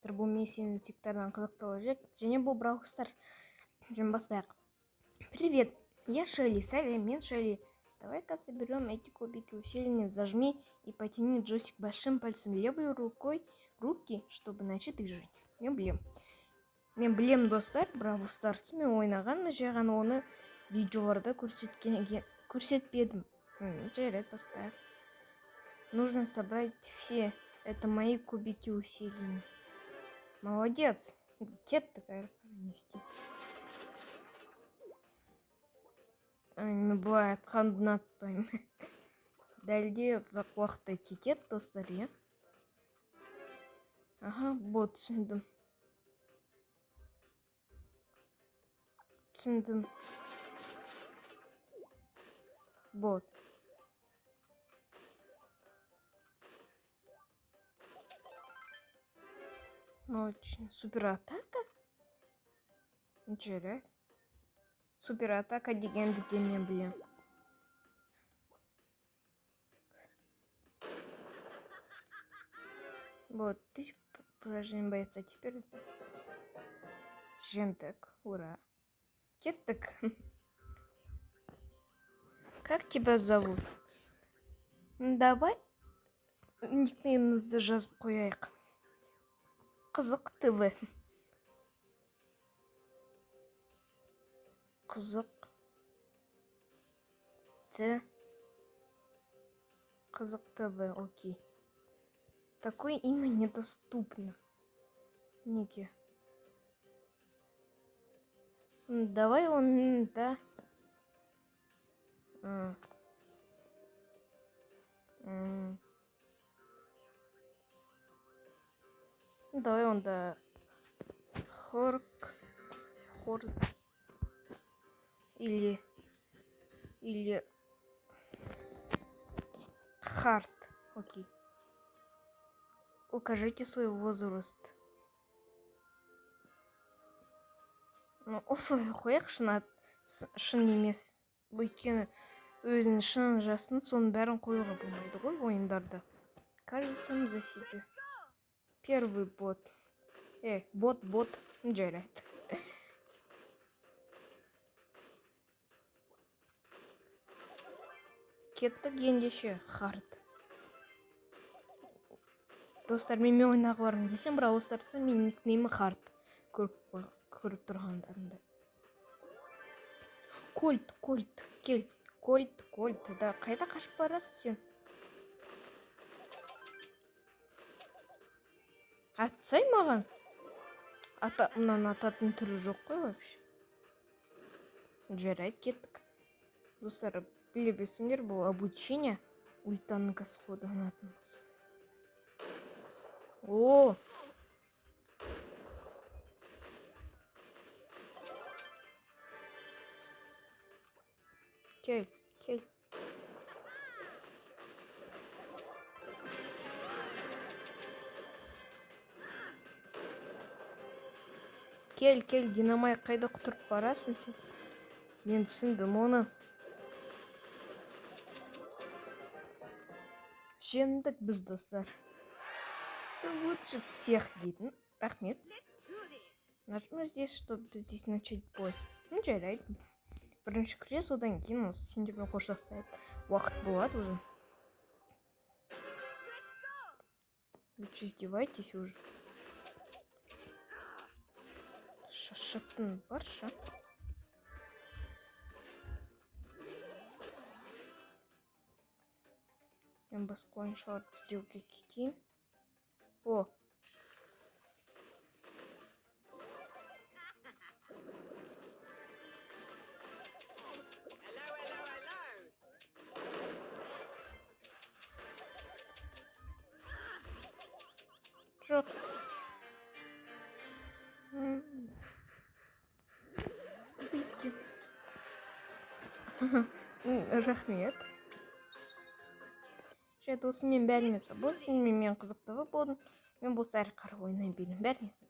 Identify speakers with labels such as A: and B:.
A: Бұл мен сенің сектордан қызықты болacak. Және бұл Brawl Stars. Және бастайық. Привет, я Шелли. Сәлем, мен Шелли. Давай-ка соберем эти кубики усиления. Зажми и потяни джойстик большим пальцем левой рукой руки, чтобы начать движение. Мен білем. Мен білем, достар, Brawl Stars мен ойнағанмын, жай ғана оны видеоларда көрсетпедім. Жарайды, бастайық. Нужно собрать все. Это мои кубики усиления. Молодец. Кеттік әрі қарай не істейміз? Мен былай атқанды ұнатпаймын. Дәлде ұзақ уақытта кетеді, достар, иә? Аха, вот, түсіндім. Түсіндім. Вот. Очень. Супер атака? Жарайды. Супер атака дегенді де мен білем. Вот, ты поражение бойца. Теперь жеңдік. Ура. Кеттік. Как тебя зовут? Давай никнеймімізді жазып қояйық. Қызық ТВ. Қызық Т. Қызық ТВ, окей. Такое имя недоступно. Неге? Давай он, да. А. М. Давай онда Хорк, Хор или Харт. Окей. Укажите свой возраст. Ну, осылай қояйық, шын емес. Өйткені өзінің шын жасын, соның бәрін қоюға болмайды ғой ойындарда. Каждый сам за себя. Первый бот. Бот, бот. Жарайды. Кеттік ендеше, Харт. Достар, менімен ойнағы бармын десем, Brawl Stars'та менің никнеймім Харт. Көріп тұрғандарыңдай. Кольт, Кольт, кел. Кольт, Кольт. Да, қайда қашып барасың сен? Атсай маған. Ата, мынаны ататын түрі жоқ қой вообще. Жарайды, кеттік. Достар, біле берсеңдер, бұл обучение ультаны қазір қолданатынбыз. О! Кел, кел. Кел, кел, Динамайк, қайда құтырып барасың сен? Мен түсіндім оны. Жеңдік біз, достар. Ты лучше всех дейтін. Рахмет. Нажму здесь, чтобы здесь начать бой. Ну, жарайды. Бірінші күрес, одан кейін осы сендермен қоштасайық. Уақыт болады уже. Вы что, издеваетесь уже? Шашатын барша. Мен басқа ойыншыларды іздеуге кетейін. О!
B: Hello, hello, hello.
A: Жоқ. Выйти. Рахмет. Жарайды, осымен бәріне сау болсын. Мен қызықты болдым. Мен болса әрі қарай ойнай беремін. Бәріне сау.